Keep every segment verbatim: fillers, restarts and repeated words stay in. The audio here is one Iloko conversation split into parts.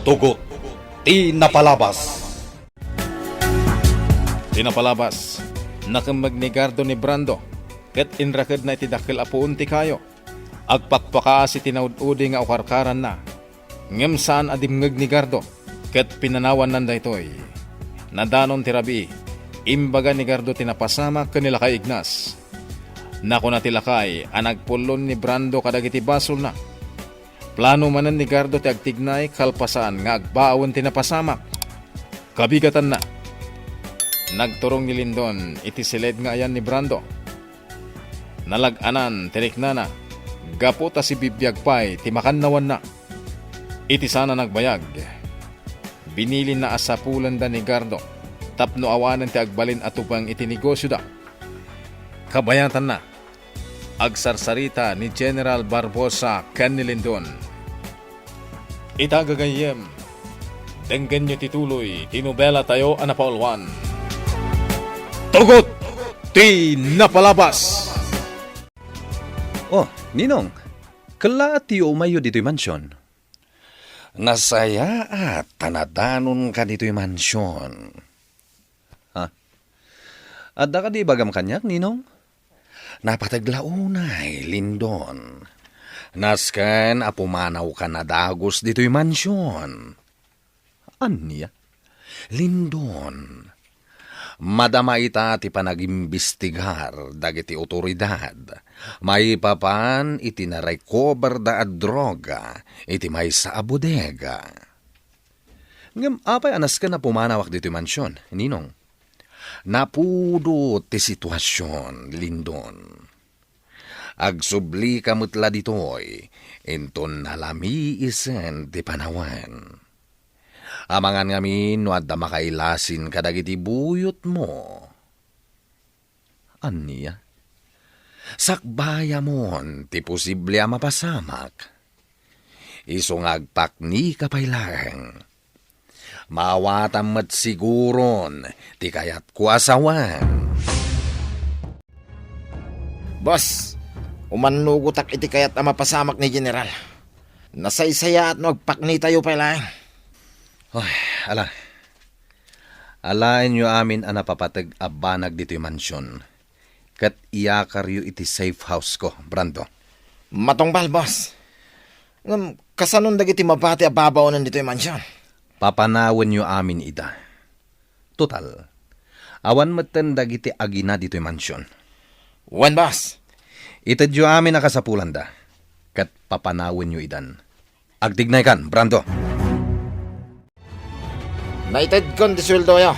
Tugot ti napalabas. Ti napalabas, nakemmeg ni Gardo ni Brando, ket inrakedna iti dakkel a puon ti kayo. Agpakpakaas iti naud-udi nga ukarkaranna, ngem saan a dimngeg ni Gardo, ket pinanawannan daytoy. Nadanon ti rabii, imbaga ni Gardo ti napasamak ken ni Lakay Ignas. Nakuna ti lakay a nagpullon ni Brando kadagiti basolna. Plano manen ni Gardo ti agtignay kalpasan nga agbaawen ti napasamak. Kabigatanna, nagturong ni Lindon iti siled nga ayan ni Brando. Nalag-anan ti riknana gapu ta sibibiag pay ti makannawanna. Iti sana nagbayag, binilinna a sapulenda ni Gardo tapno awanen ti agbalin a tubeng iti negosioda. Kabayatanna, agsarsarita ni General Barbosa ken ni Lindon. Ita, gagayyem, denggenyo ti tuloy ti nobelatayo a napauluan, Tugot ti Napalabas. Oh, Ninong, kellaat ti umayyo ditoy mansion. Nasayaat ta nadanonka ditoy mansion. Ha? Adda kadi ibagam kaniak, Ninong? Napateg la unay, Lindon. Nasken a pumanawkan a dagus ditoy mansion. Ania? Lindon, madama ita ti panagimbistigar dagiti otoridad maipapan iti narekoberda a droga iti maysa a bodega. Ngem apay a nasken a pumanawak ditoy mansion, Ninong? Napudot ti situasion, Lindon. Agsublika met la ditoy, inton nalamiisen ti panawen. Amangan ngamin no adda makailasin kadagiti buyotmo. Ania? Sakbayamon ti posible a mapasamak. Isu nga agpaknika pay laeng. Maawatam met siguron ti kayatko a sawen. Boss, umannugotak iti kayat a mapasamak ni General. Nasaysayaat no agpaknitayo pay laeng. Ay, ala. Alaenyo amin a napapateg a banag ditoy mansion, ket iyakaryo iti safe house ko, Brando. Matungpal, boss. Ngem, kasanon dagiti mabati a babaonen ditoy mansion? Papanawenyo amin ida. Total, awan metten dagiti agina ditoy mansion. Wen, boss. Itedyo amin a kasapulanda, ket papanawenyo idan. Agtignaykan, Brando. Naitedkon ti sueldoyo.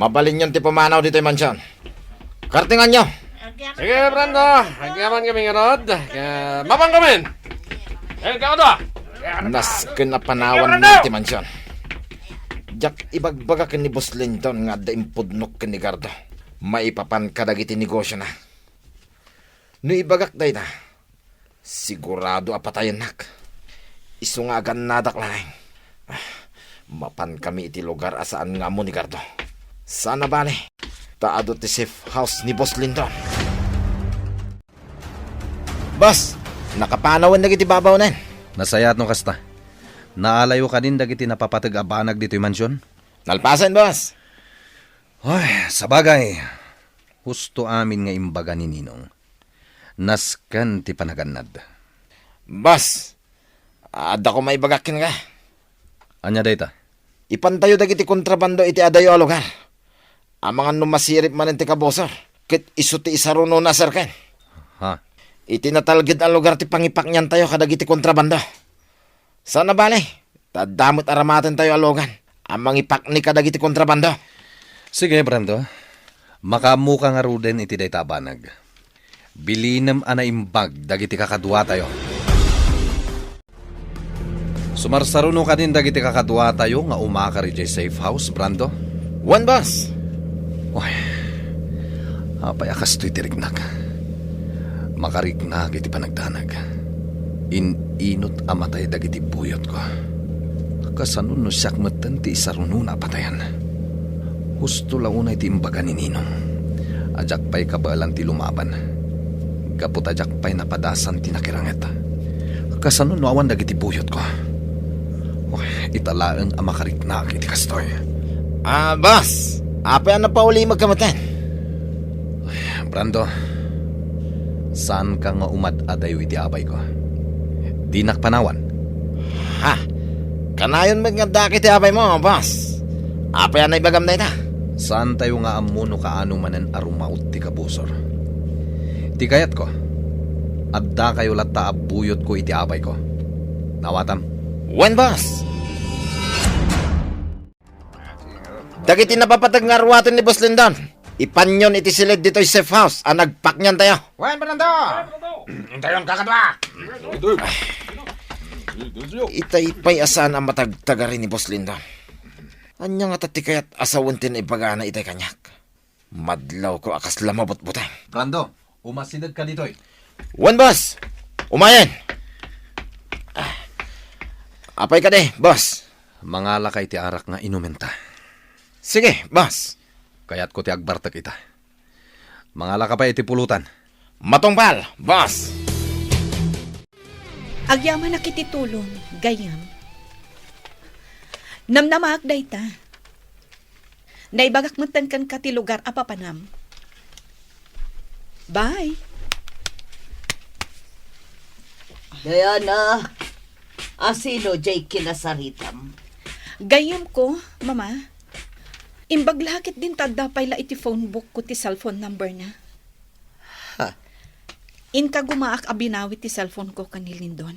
Mabalinyon ti pumanaw ditoy mansion. Kartenganyo. Sige, Brando. Agyaman kami ngarud. Ka-, mapang kami. Eh, kakadua. Nasken a panawan ti mansion. Diak ibagbaga ken ni Boss Lindon nga adda impudnok ken ni Gardo maipapan kadagiti negosiona. No ibagak dayta, sigurado a patayennak. Isu nga agannadak laeng. Ah, mapankami iti lugar a saan nga ammo ni Gardo. Saan a bale, ta adu ti safe house ni Boss Lindon. Boss, nakapanawen dagiti babaonen. Nasayaat no kasta. Naalayyo kadin dagiti napapateg a banag ditoy mansion? Nalpasen, boss. Ay, sabagay. Husto amin nga imbaga ni Ninong. Nasken ti panagannad. Boss, adda ko maibagak kenka. Ania dayta? Ipantayo dagiti kontrabando iti adayo a lugar. Amangan no masirib manen ti kabusor, ket isu ti isarunona a serken. Ha? Iti natalged a lugar ti pangipakniantayo kadagiti kontrabando. Saan a bale, ta adda met aramatentayo a lugan a mangipakni kadagiti kontrabando. Sige, Brando. Makaammoka ngaruden iti dayta a banag. Bilinem a naimbag dagiti kakaduatayo. Sumarsaruno kadin dagiti kakaduatayo nga umakar idiay safe house, Brando? Wen, boss. Oy, apay a kastoy ti riknak? Makariknak iti panagdanag. In-inut a matay dagiti buyotko. Kasano no siak metten ti isarunona a patayan? Husto la unay ti imbaga ni Ninong a diak pay kabaelan ti lumaban, gapu ta diak pay napadasan ti nakiranget. Kasano no awan dagiti buyotko? Oy, Ita laeng a makariknaak iti kastoy. Ah, boss, apay a napaulimekka metten? Brando, saanka nga umad-adayo iti abayko. Dinak panawan. Ha? Kanayon met nga addaak iti abaymo, boss. Apay a naibagam dayta? Saantayo nga ammo no kaano manen a rumaut ti kabusor. Ti kayatko, addakayo latta a buyotko iti abayko. Naawatam? Wen, boss. Dagiti napapateg nga ruaten ni Boss Lindon, ipanyon iti silid ditoy safe house a nagpakniantayo. Wen, Fernando! Intayon kakadua! Itay pay a saan a matagtagari ni Boss Lindon. Ania ngata ti kayat a sawen ti naibagana itay kaniak? Madlawko a kasla mabutbuteng. Brando, umasidegka ditoy. Wen, boss. Umayen. Ah. Apay kadi, boss? Mangalaka iti arak nga inumenta. Sige, boss. Kayatko ti agbartek ita. Mangalaka pay iti pulutan. Matungpal, boss. Agyamanak iti tulong, gayyem. Namnamaak dayta. Naibagak metten kenka ti lugar a papanam. Bye. Diana, asino jay kinasaritam? Gayyemko, Mama. Imbag la ket din ta adda pay la iti phone book ko ti cellphone number na. Ha? Inka gumaak a binawi ti cellphone ko ken ni Lindon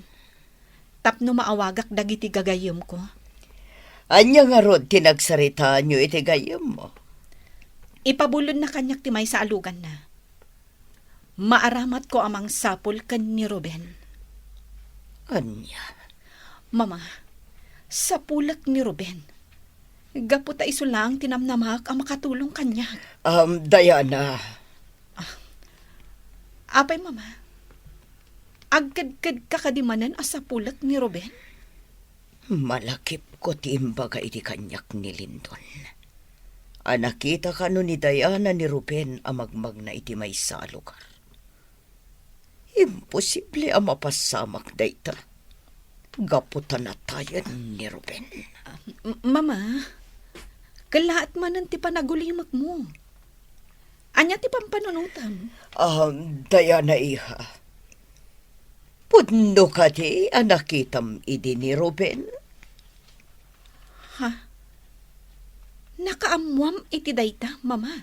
tapno maawagak dagiti gagayyemko. Ania ngarud ti nagsaritaanyo iti gayyemmo? Ipabulodna kaniak ti maysa a luganna. Maaramatko a mangsapul ken ni Ruben. Ania? Mama, sapulek ni Ruben. Gapu ta isu laeng ti namnamaak a makatulong kaniak. Um, Diana. Ah, apay, Mama? Agkedkedka kadi manen a sapulek ni Ruben? Malakipko ti imbaga idi kaniak ni Lindon. A nakita kano ni Diana ni Ruben a magmagna iti maysa a lugar. Imposible a mapasamak dayta. Gapu ta natayen ni Ruben. M-, Mama, kellaat manen ti panagulimekmo. Ania ti pampanunotam? Ah, Diana, iha. Pudno kadi a nakitam idi ni Ruben? Ha? Nakaammuam iti dayta, Mama?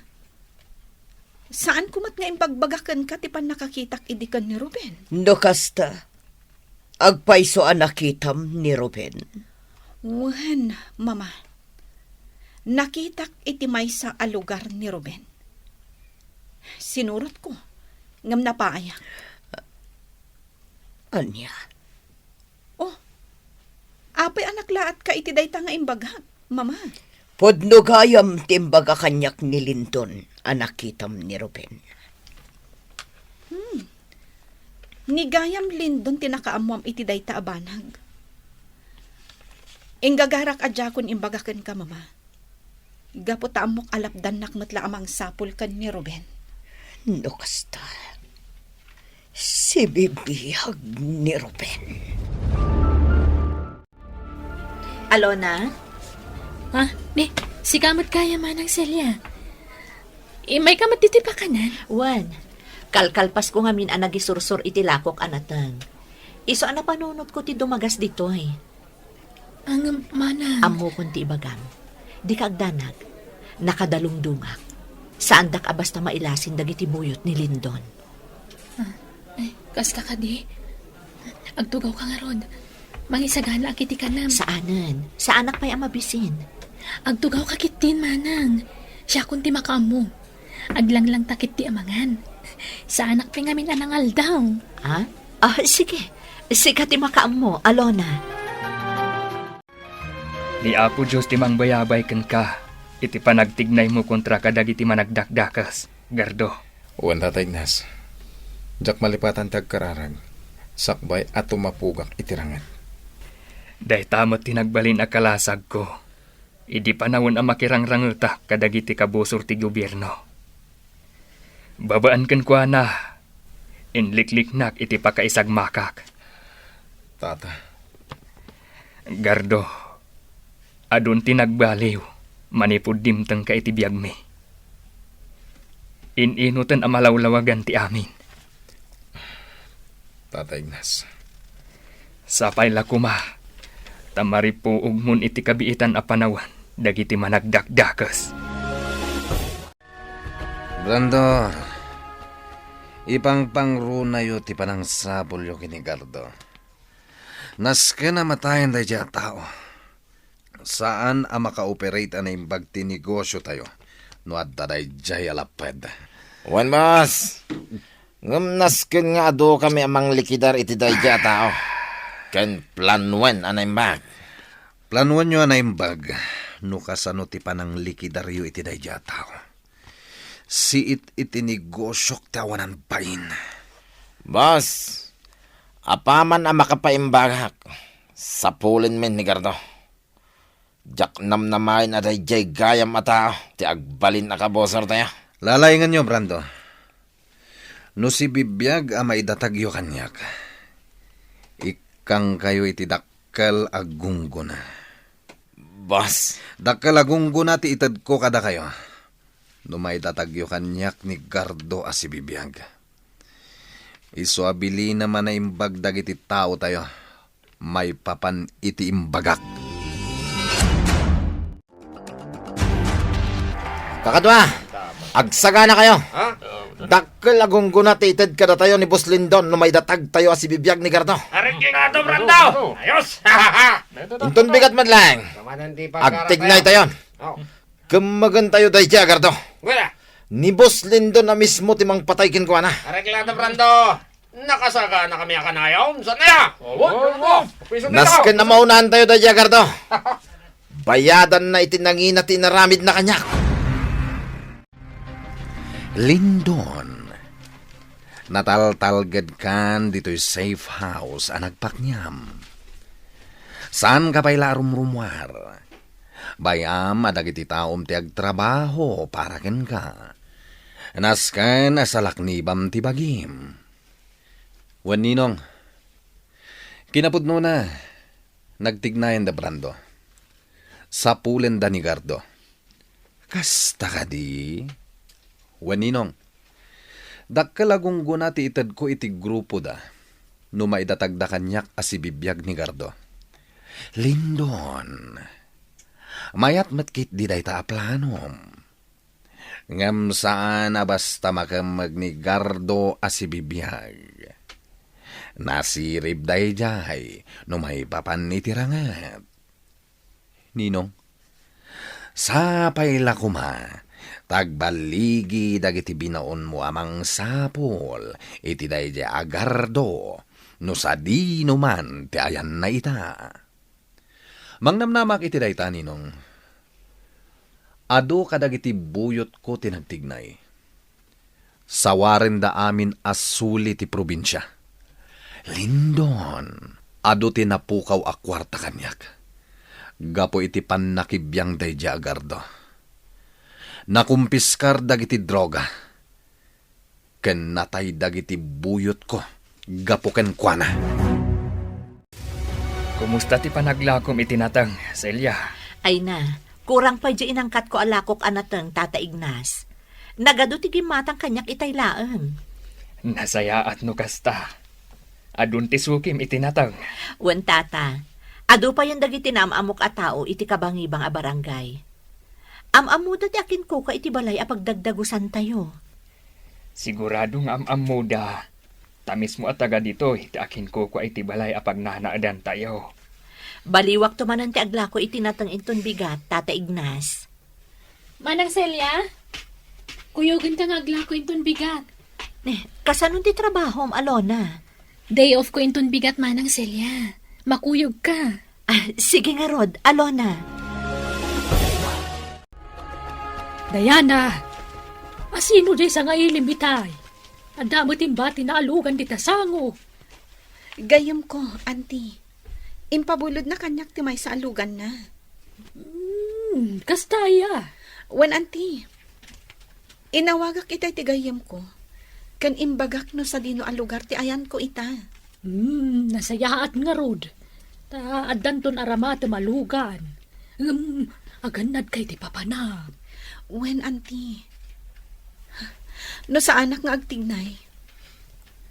Saanko met nga imbagbaga kenka ti pannakakitak idi ken ni Ruben. No kasta, agpayso a nakitam ni Ruben? Wen, Mama. Nakitak iti maysa a lugar ni Ruben. Sinurotko, ngem napaayak. Ania? Oh, apay a naklaatka iti dayta nga imbagak, Mama? Pudno gayam ti imbaga kaniak ni Lindon a nakitam ni Ruben. Hmm. Ni gayam Lindon ti nakaammuam iti dayta a banag. Inggagarak a diakon imbaga kenka, Mama. Gapu ta ammok a lapdannak met la a mangsapul ken ni Ruben. No kasta, sibibiag ni Ruben. Alona? Ah, ni, sika met gayam, Manang Celia. Imayka met ditoy pakanan? Wen, kalkalpasko ngamin a nagisursor iti lakok a nateng. Isu a napanunotko ti dumagas ditoy. Ang, Manang. Ammokon ti ibagam. Dika agdanag. Nakadalungdongak. Saandak a basta mailasin dagiti buyot ni Lindon. Ah, ay, kasta kadi? Agtugawka ngarud. Mangisaganaak iti kanam. Saanen. Saanak pay a mabisin. Agtugawka ketdin, Manang. Siakon ti makaammo. Aglanglang ta ketdi a mangan. Saanak pay ngamin a nangaldaw. Ah? Ah, sige. Sika ti makaammo, Alona. Ni Apo Dios ti mangbayabay kenka iti panagtignaymo kontra kadagiti managdakdakes, Gardo. Wen, Tata Ignas. Diak malipatan ti agkararag, sakbay a tumapugak iti ranget. Dayta met ti nagbalin a kalasagko idi panawen a makirangrangeta kadagiti kabusor ti gobierno. Babaen kenkuana, inlikliknak iti pakaisagmakak. Tata. Gardo, Adun ti nagbaliw manipud dimtengka iti biagmi. In-inoten a malawlawagan ti amin. Tata Ignas. Sapay la koma ta maripuogmon iti kabiitan a panawen dagiti managdakdakes. Brandon, ipangpangrunayo ti panangsapulyo ken ni Gardo. Nasken a matayen daydiay a tao. Saan a maka-operate a naimbag ti negosiotayo no adda daydiay a lapped. Wen, boss. Ngem nasken nga adukami a manglikidar iti daydiay a tao. Ken planoen a naimbag. Planoenyo a naimbag no kasano ti pananglikidaryo iti daydiay a tao. Siit iti negosiok ti awanan bain. Boss, apaman a makapaimbagak, sapulenmin ni Gardo. Diak namnamaen a daydiay gayam a tao ti agbalin a kabusortayo. Lalainganyo, Brando. No sibibiag a maidatagyo kaniak, ikkangkayo iti dakkel a gunggona. Boss. Dakkel a gunggona ti itedko kadakayo. No maidatagyo kaniak ni Gardo a sibibiag, isu a bilinem a naimbag dagiti taotayo maipapan iti imbagak. Kakadua, agsaganakayo. Ha? Dakkel a gunggona ti ited kadatayo ni Boss Lindon no maidatagtayo a sibibiag ni Gardo. Ariging ato, Brando. Ayos. Inton bigat met laeng. Agtignaytayon. Oh. Kemmegentayo daydiay a Gardo. Wala. Ni Boss Lindon a mismo ti mangpatay kenkuana. Areglado, Brando. Nakasaganakami a kanayon. Saan na? Nasken a maunaantayo daydiay a Gardo. Bayadanna iti nangina ti inaramidna kaniak. Lindon, nataltalgedkan ditoy safe house a nagpakniam. Saanka pay la a rumrumuar. Bay-am a dagiti taom ti agtrabaho para kenka. Nasken a salaknibam ti bagim. Wen, Ninong, kinapudnona, nagtignayan da Brando. Sapulenda ni Gardo. Kasta kadi? Wen, Ninong, dakkel a gunggona ti itedko iti grupoda no maidatagda kaniak a sibibiag ni Gardo. Lindon, mayat met ketdi dayta a planom. Ngem saan a basta makemmeg ni Gardo a sibibiag. Nasirib daydiay no maipapan iti ranget. Ninong, sapay la koma ta agballigi dagiti binaonmo a mangsapul iti daydiay a Gardo no sadino man ti ayanna ita. Mangnamnamak iti dayta, Ninong. Adu kadagiti buyotko ti nagtignay. Sawarenda amin a suli ti probinsia. Lindon, adu ti napukaw a kuarta kaniak. Gapu iti pannakibiang daydiay a Gardo. Nakumpiskar dagiti droga. Ken natay dagiti buyotko gapu kenkuana. Kumusta ti panaglakom iti nateng, Celia? Ay na, kurang pay diay inangkatko a lakok a nateng, Tata Ignas. Nagadu ti gimmatang kaniak itay laeng. Nasayaat no kasta. Adun ti sukim iti nateng. Wen, Tata. Adu payen dagiti naam-ammok a tao iti kabangibang a barangay. Am-ammoda ti akinkukua iti balay a pagdagdagusantayo. Sigurado nga am-ammoda. Ta mismo a taga ditoy ti akinkukua iti balay a pagnanaedantayo. Baliwakto manen ti aglako iti nateng inton bigat, Tata Ignas. Manang Celia, kuyogenta nga aglako inton bigat. Eh, kasano ti trabahom, Alona? Day off ko inton bigat, Manang Celia. Makuyogka. Ah, sige ngarud, Alona. Diana, asino diay sangailim itay? Adda met imbati naalugan dita sango. Gayyemko, Auntie. Impabulodna kaniak ti maysa a luganna. Hmm, kasta aya? Wen, Auntie. Inawagak itay ti gayyemko, ken imbagak no sadino a lugar ti ayanko ita. Hmm, nasayaat ngarud. Ta addanton aramatem a lugan. Ngem, agannadka iti papanam. Wen, Auntie. No saanak nga agtignay,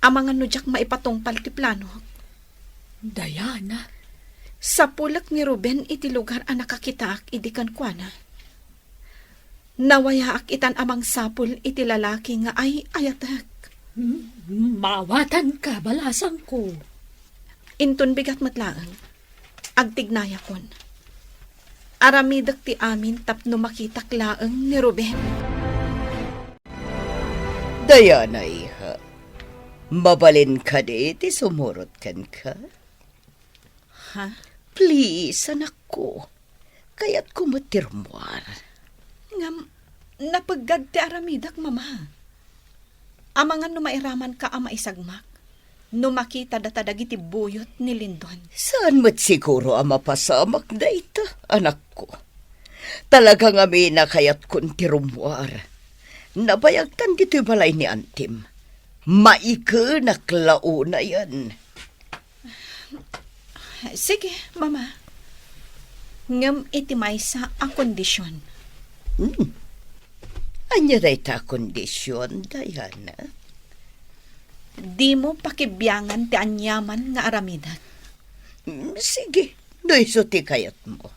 amangan no diak maipatungpal ti planok. Diana. Sapulek ni Ruben iti lugar a nakakitaak idi kenkuana. Nawayaak itan a mangsapul iti lalaki nga ay-ayatek. M-, maawatanka, balasangko. Inton bigat met laeng, agtignayakon. Aramidek ti amin tapno makitak laeng ni Ruben. Diana, iha, mabalin kadi ti sumurot kenka? Ha? Please, anakko. Kayatko met ti rummuar. Ngem, napeggad ti aramidek, Mama. Amangan no mairamanka a maisagmak no makita data dagiti buyot ni Lindon. Saan met siguro a mapasamak dayta, anakko. Talaga ngamin a kayatkon ti rummuar. Nabayagtan ditoy balay ni Antim. Maikenak la unayen. Sige, Mama. Ngem iti maysa a kondision. Hmm. Ania dayta a kondision, Diana? Dimo pakibiangan ti aniaman nga aramidek. Hmm, sige, no isu ti kayatmo.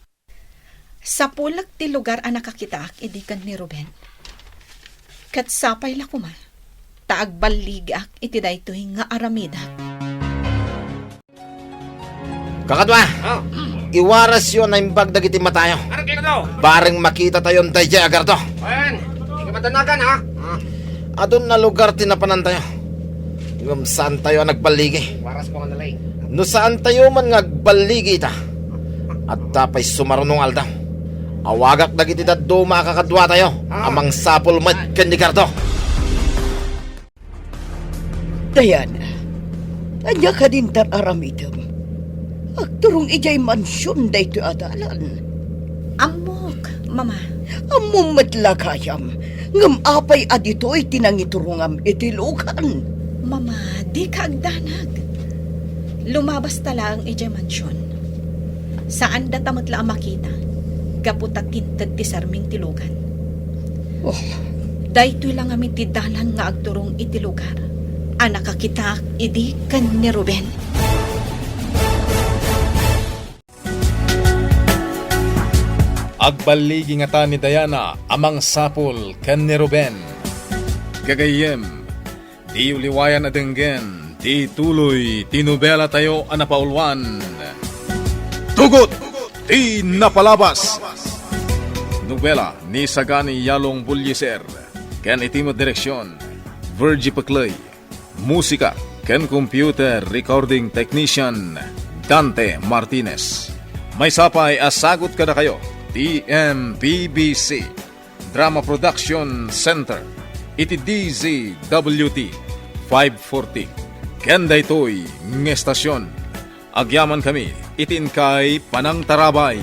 Sapulek ti lugar a nakakitaak idi ken ni Ruben. Ket sapay la koma ta agballigiak iti daytoy nga aramidek. Kakadua, ah, iwarasyo a naimbag dagiti matayo. Ano kaya to? Bareng makitatayon daydiay a gardo. Wen, di ka madanagan, ha? Ah. Adun a lugar ti napanantayo. Ngem saantayo a nagballigi. Waras ko nga nalay. No saantayo man nga agballigi ita, adda pay sumaruno nga aldaw. Awagak dagiti dadduma a kakaduatayo a mangsapul met ken ni Gardo. Diana, ania kadin ti ar-aramidem? Agturong idiay mansion daytoy a dalan. Ammok, Mama. Ammom met la gayam, ngem apay a ditoy ti nangiturongam iti lugan? Mama, dika agdanag. Lumabasta laeng idiay mansion. Saan data met la a makita, gapu ta tinted ti sarming ti lugan. Oh. Daytoy la ngamin ti dalan nga agturong iti lugar a nakakitaak idi ken ni Ruben. Agballigi ngata ni Diana a mangsapul ken ni Ruben. Gagayyem, diyo liwayan a denggen ti tuloy ti nobelatayo a napauluan, Tugot ti Napalabas. Nobela ni Sagani Yalong Bullieser ken iti met direksion, Virgie Peclay. Musika ken computer recording technician, Dante Martinez. Maysa pay a sagut kadakayo ti M P B C Drama Production Center iti D Z W T five forty. Ken daytoy nga estasion, agyamankami iti inkay panangtarabay.